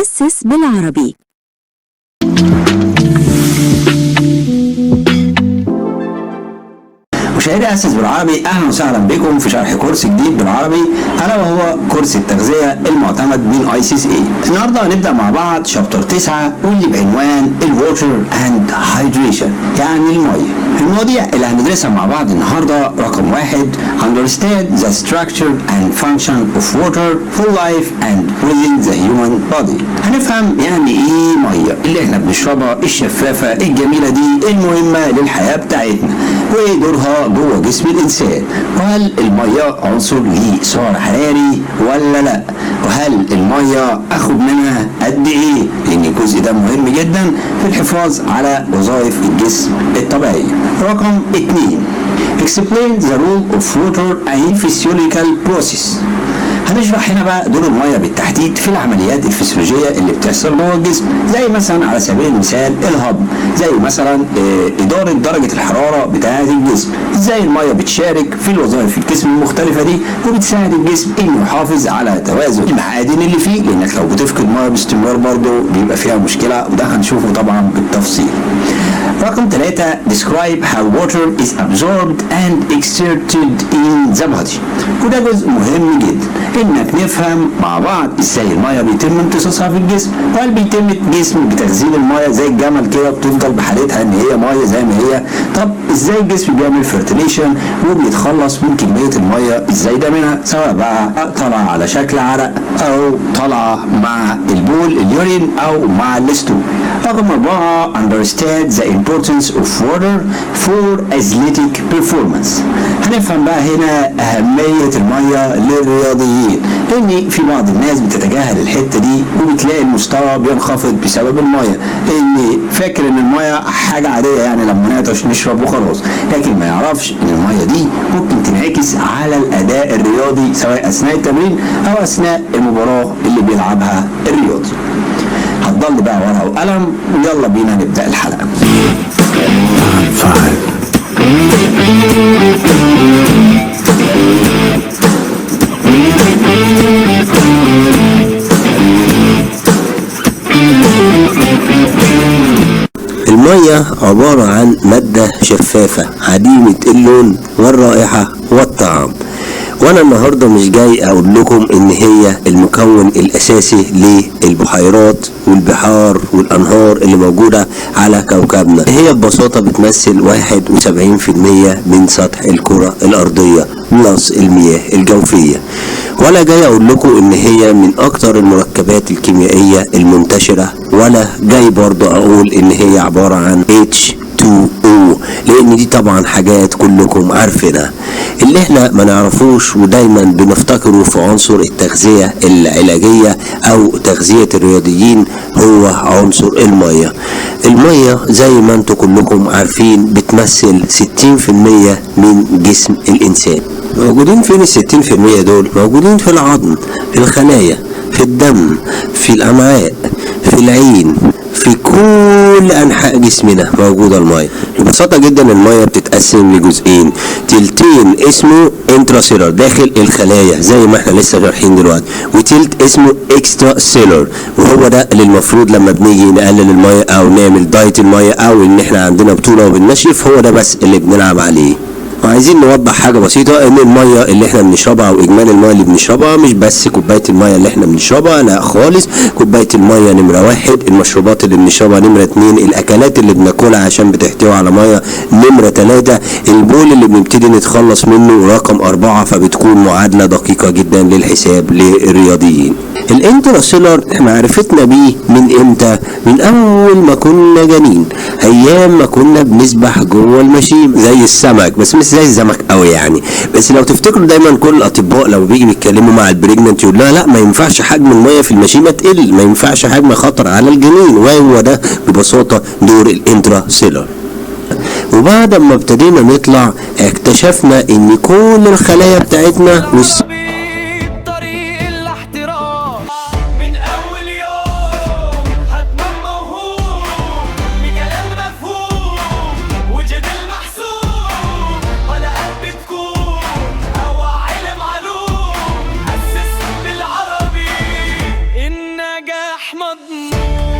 أسس بالعربي. مشاهدي أسس بالعربي، أهلا وسهلا بكم في شرح كورس جديد بالعربي، ألا وهو كورس التغذية المعتمد من ICCA. النهارده هنبدأ مع بعض chapter 9 واللي بعنوان ال water and hydration، يعني المية. المواضيع اللي هندرسها مع بعض النهارده: رقم 1، understand the structure and function of water for life and within the human body. هنفهم يعني ايه مية اللي احنا بنشربها الشفافة الجميلة دي المهمة للحياة بتاعتنا، وايه دورها جوه جسم الانسان، وهل المية عنصر ليه سعر حراري ولا لا، وهل المية اخد منها قد ايه، لان الجزء ده مهم جدا في الحفاظ على وظائف الجسم الطبيعية. رقم 2، explain the role of water in physiological process. هنشرح هنا بقى دور المية بالتحديد في العمليات الفسيولوجية اللي بتحصل جوه الجسم، زي مثلا على سبيل المثال الهضم، زي مثلا ادارة درجه الحرارة بتاعه الجسم، ازاي المية بتشارك في الوظائف الجسم المختلفة دي وبتساعد الجسم انه يحافظ على توازن المعادن اللي فيه، لانك لو بتفقد مية باستمرار برضه بيبقى فيها مشكله، وده هنشوفه طبعا بالتفصيل. رقم 3، describe how water is absorbed and excreted in the body. وده جزء مهم جدا انك نفهم مع بعض ازاي المية بيتم امتصاصها في الجسم، وهل بيتم الجسم بتخزين المية زي الجمل كده بتفضل بحالتها ان هي مية زي ما هي؟ طب ازاي الجسم بيعمل filtration وبيتخلص من كمية المية الزايدة منها، سواء بقى طالعه على شكل عرق او طالعه مع البول ال urine او مع ال stool. رقم 4، understand the importance of water for athletic performance. هنفهم بقى هنا أهمية المية للرياضيين، لأن في بعض الناس بتتجاهل الحتة دي وبتلاقي المستوى بينخفض بسبب المية، لأن فاكر إن المية حاجة عادية، يعني لما نعطش نشرب وخلاص، لكن ما يعرفش إن المية دي ممكن تنعكس على الأداء الرياضي، سواء أثناء التمرين أو أثناء المباراة اللي بيلعبها الرياضي. هتضل بقى ورقة وقلم ويلا بينا نبدأ الحلقة. Five. المية عبارة عن مادة شفافة عديمة اللون والرائحة والطعم، وانا النهاردة مش جاي اقول لكم ان هي المكون الاساسي للبحيرات والبحار والانهار اللي موجودة على كوكبنا. هي ببساطة بتمثل 71% من سطح الكرة الارضية plus المياه الجوفية. ولا جاي اقول لكم ان هي من اكتر المركبات الكيميائية المنتشرة، ولا جاي برضو اقول ان هي عبارة عن H2O، لان دي طبعا حاجات كلكم عارفينها. اللي احنا ما نعرفوش ودايما بنفتكره في عنصر التغذية العلاجية او تغذية الرياضيين هو عنصر المية. المية زي ما انتم كلكم عارفين بتمثل 60% من جسم الانسان. موجودين فين 60% دول؟ موجودين في العظم، في الخلايا، في الدم، في الامعاء، في العين، في كل انحاء جسمنا موجودة المية. ببساطة جدا المية بتتقسم لجزئين، تلتين اسمه intracellular داخل الخلايا زي ما احنا لسه شارحين دلوقتي، وتلت اسمه extracellular، وهو ده اللي المفروض لما بنيجي نقلل المية او نعمل diet المية او ان احنا عندنا بطولة وبننشف هو ده بس اللي بنلعب عليه. وعايزين نوضح حاجة بسيطة، ان المية اللي احنا بنشربها او اجمالي المية اللي بنشربها مش بس كوباية المية اللي احنا بنشربها، لا خالص. كوباية المية نمرة 1، المشروبات اللي بنشربها نمرة 2، الاكلات اللي بناكلها عشان بتحتوي على مية نمرة 3، البول اللي بنبتدي نتخلص منه رقم 4. فبتكون معادلة دقيقة جدا للحساب للرياضيين. ال intracellular معرفتنا بيه من امتى؟ من اول ما كنا جنين، ايام ما كنا بنسبح جوه المشيمة زي السمك، بس مش زي السمك قوي يعني. بس لو تفتكروا دايما كل الاطباء لو بيجي بيتكلموا مع ال pregnant يقول لها لا ما ينفعش حجم المية في المشيمه تقل، ما ينفعش حجم خطر على الجنين، وهو ده ببساطة دور ال intracellular. وبعد ما ابتدينا نطلع اكتشفنا ان كل الخلايا بتاعتنا طريق الاحتراف من اول يوم هتنام موهوم بكلام مفهوم وجدل محسوم، ولا قلب تكون او علم علوم. اسس بالعربي النجاح. النجاح مضمون.